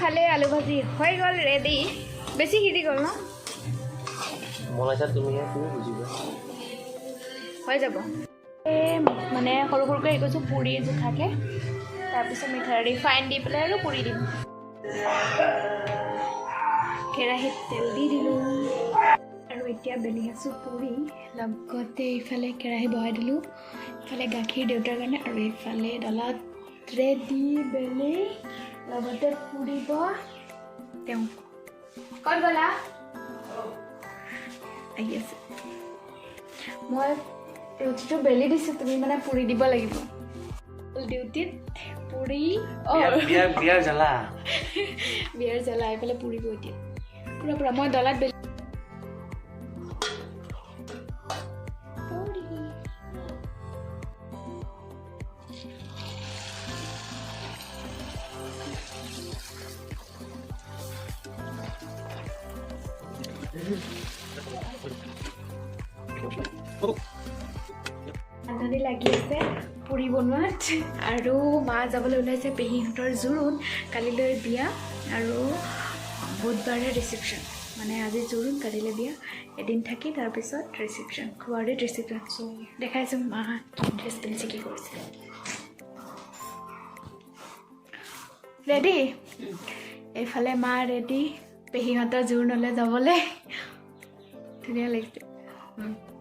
এইফালে আলু ভাজি হৈ গ'ল ৰেডি। বেছি সিজি গ'ল ন? বনাইছা তুমিহে, তুমি বুজিবা। হৈ যাব। এই মানে সৰু সৰুকৈ হেৰি কৰিছোঁ পুৰি জোখাকৈ, তাৰপিছত মিঠাই ৰিফাইন দি পেলাই আৰু পুৰি দিম। কেৰাহীত তেল দি দিলোঁ আৰু এতিয়া বেলি আছোঁ পুৰি। লগতে এইফালে কেৰাহী বহাই দিলোঁ, ইফালে গাখীৰ দেউতাৰ কাৰণে আৰু এইফালে ডলাত ৰেডি বেলি, লগতে পুৰিব তেওঁ। ক'ত গ'লা? আহি আছে। মই ৰুটিটো বেলি দিছোঁ, তুমি মানে পুৰি দিব লাগিব। ডিউটিত পুৰি বিয়াৰ জ্বালা, বিয়াৰ জ্বালা। এইফালে পুৰিব এতিয়া পুৰা পুৰা। মই ডলাত বেলি ৰান্ধনি লাগি আছে পুৰি বনোৱাত। আৰু মা যাবলৈ ওলাইছে পেহীহঁতৰ জোৰোণ, কালিলৈ বিয়া আৰু বুধবাৰে ৰিচিপশ্যন। মানে আজি জোৰোণ, কালিলৈ বিয়া, এদিন থাকি তাৰপিছত ৰিচিপশ্যন, খোৱাৰীত ৰিচিপশ্যন। চ' দেখাইছোঁ মা কি ড্ৰেছ পিন্ধিছে, কি কৰিছে। ৰেডি? এইফালে মা ৰেডি পেহীহঁতৰ জোৰোণলৈ যাবলৈ। ধুনীয়া লাগিছে,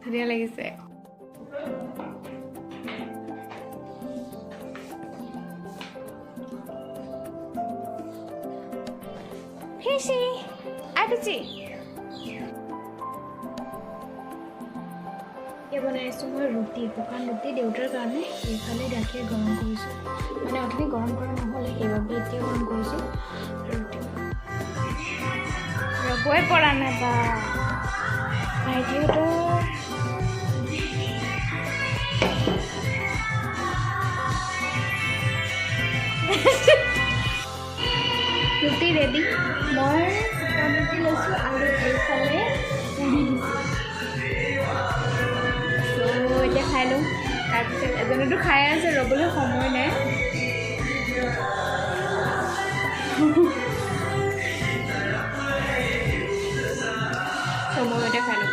ধুনীয়া লাগিছে। ফিচি আই ফিচি। এতিয়া বনাই আছোঁ মই ৰুটি, শুকান ৰুটি দেউতাৰ কাৰণে। এইফালে গাখীৰ গৰম কৰিছোঁ, মানে অথনি গৰম কৰা নহ'লে, সেইবাবে এতিয়া গৰম কৰিছোঁ ৰুটি। ৰ'বই পৰা নাই বা ভাইটিহঁতৰ। ৰুটি ৰেডি। মই শুকান ৰুটি লৈছোঁ আৰু এইফালে পুৰি দিছোঁ। চ' এতিয়া খাই লওঁ, তাৰপিছত এজনেতো খাই আছে, ৰ'বলৈ সময় নাই। চ' মই এতিয়া খাই লওঁ।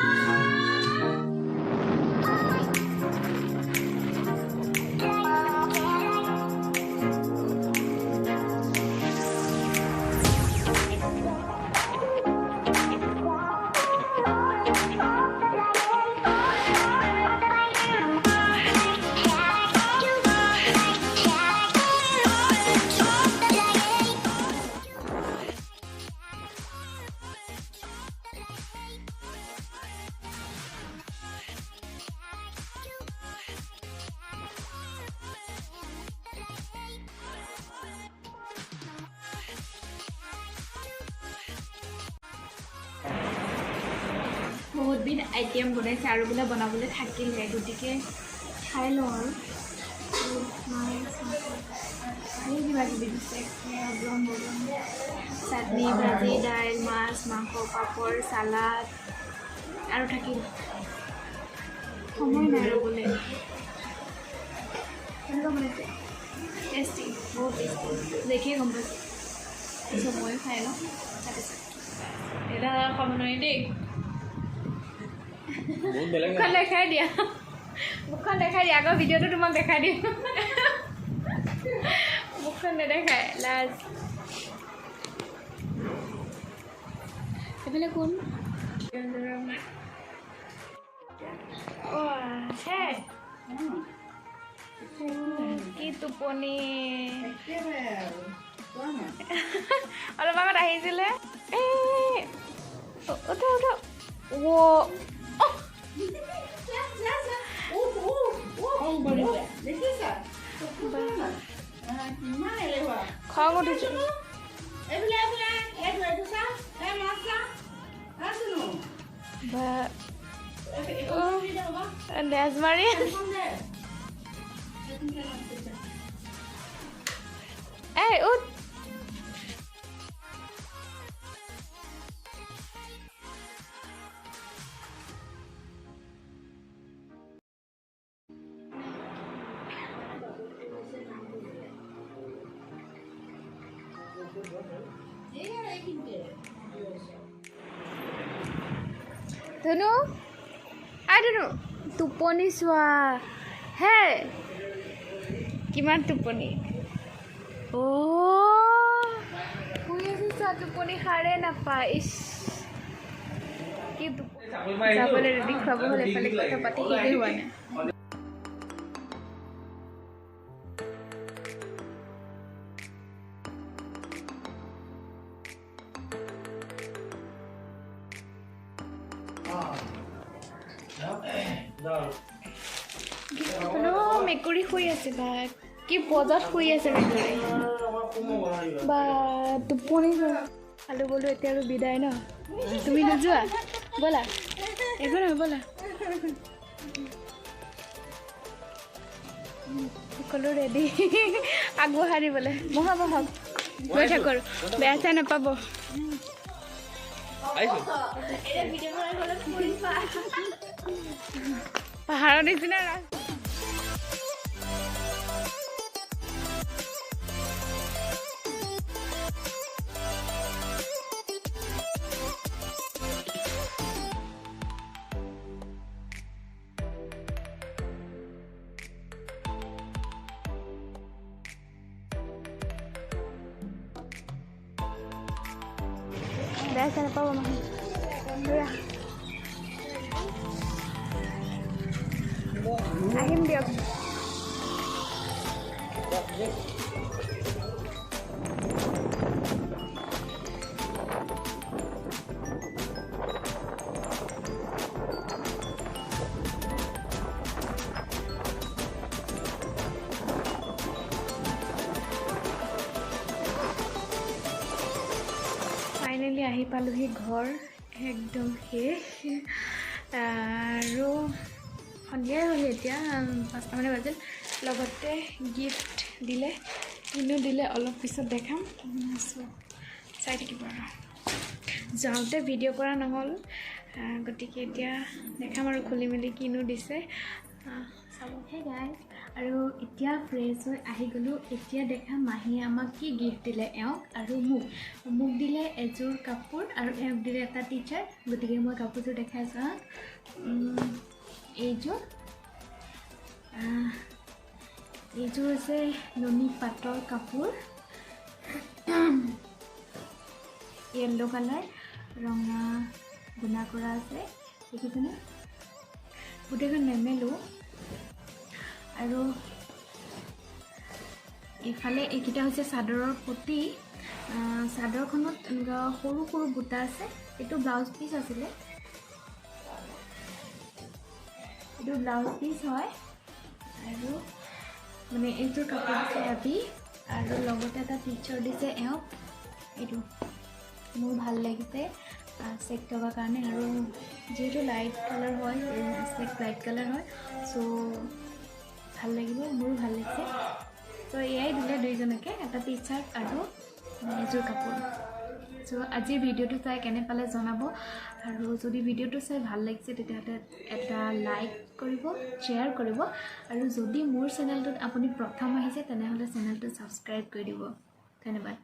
বহুতবিধ আইটেম বনাইছে আৰু বোলে বনাবলৈ থাকিলে, গতিকে খাই লওঁ। আৰু মাছ ধেৰ কিবা কিবি দিছে, চাটনি, ভাজি, দাইল, মাছ, মাংস, পাপৰ, চালাড আৰু থাকিল। সময় নাই ৰ'বলৈ। কেনেকুৱা বনাইছে? টেষ্টি, বহুত টেষ্টি, দেখিয়ে গম পাইছোঁ। তাৰপিছত ময়ো খাই লওঁ, তাৰপিছত এটা খাব নোৱাৰি দেই। মুখখন দেখাই দিয়া, মুখখন দেখাই দিয়া, আকৌ ভিডিঅ'টো তোমাক দেখাই দিম। মুখখন নেদেখায়, লাজ। এইফালে কোন? কি টোপনি, অলপ আগত আহিছিলে। এই উঠা উঠা। অ' খং উঠিছে। মাৰি এই উঠ। ধনু, আই ধনু, টোপনি চোৱা হে, কিমান টোপনি। অ' শুই আছো চোৱা, টোপনি সাৰে নাপায়। ইছ কি টোপনি। যাবলৈ ৰেডি, খুৱাব হ'লে এফালে কথা পাতি শেষেই হোৱা নাই। মেকুৰী শুই আছে বা কি বজাত শুই আছে মেকুৰী বা টোপনি। খালো বলো, এতিয়া আৰু বিদায় ন? তুমি নোযোৱা? ব'লা, একো নহয়, ব'লা। সকলো ৰেডি আগবঢ়াই দিবলৈ। বহা বহক, গৈ থাকো আৰু, বেয়া চেয়া নাপাব। পাহাৰৰ নিচিনা ৰাস্তা। বেয়া চেয়া নাপাব মানুহ। আহিম দিয়ক। ফাইনেলি আহি পালোহি ঘৰ, একদম শেষ। আৰু সন্ধিয়াই হ'ল এতিয়া, 5টামানে বাজিল। লগতে গিফ্ট দিলে, কিনো দিলে অলপ পিছত দেখাম, চ' চাই থাকিব। আৰু যাওঁতে ভিডিঅ' কৰা নহ'ল, গতিকে এতিয়া দেখাম আৰু খুলি মেলি কিনো দিছে চাব। হে গাইজ, আৰু এতিয়া ফ্ৰেছ হৈ আহি গ'লোঁ। এতিয়া দেখা মাহীয়ে আমাক কি গিফ্ট দিলে, এওঁক আৰু মোক। মোক দিলে এযোৰ কাপোৰ আৰু এওঁক দিলে এটা টি চাৰ্ট। গতিকে মই কাপোৰযোৰ দেখাই আছোঁ। এইযোৰ এইযোৰ হৈছে নুনি পাটৰ কাপোৰ, য়েল্ল' কালাৰ, ৰঙা গুণা কৰা আছে, দেখিছেনে? গোটেইখন নেমেলোঁ। আৰু এইফালে এইকেইটা হৈছে চাদৰৰ পতি। চাদৰখনত এনেকুৱা সৰু সৰু বুটা আছে। এইটো ব্লাউজ পিচ আছিলে, এইটো ব্লাউজ পিচ হয়। আৰু মানে এইযোৰ কাপোৰ দিছে হেভি, আৰু লগতে এটা টিচাৰ দিছে এওঁক। এইটো মোৰ ভাল লাগিছে চেক থকাৰ কাৰণে, আৰু যিহেতু লাইট কালাৰ হয়, চেক লাইট কালাৰ হয়, চ' ভাল লাগিব, মোৰো ভাল লাগিছে। চ' এয়াই দিলে দুইজনকে, এটা টি চাৰ্ট আৰু এযোৰ কাপোৰ। চ' আজিৰ ভিডিঅ'টো চাই কেনে পালে জনাব, আৰু যদি ভিডিঅ'টো চাই ভাল লাগিছে তেতিয়াহ'লে এটা লাইক কৰিব, শ্বেয়াৰ কৰিব, আৰু যদি মোৰ চেনেলটোত আপুনি প্ৰথম আহিছে তেনেহ'লে চেনেলটো ছাবস্ক্ৰাইব কৰি দিব। ধন্যবাদ।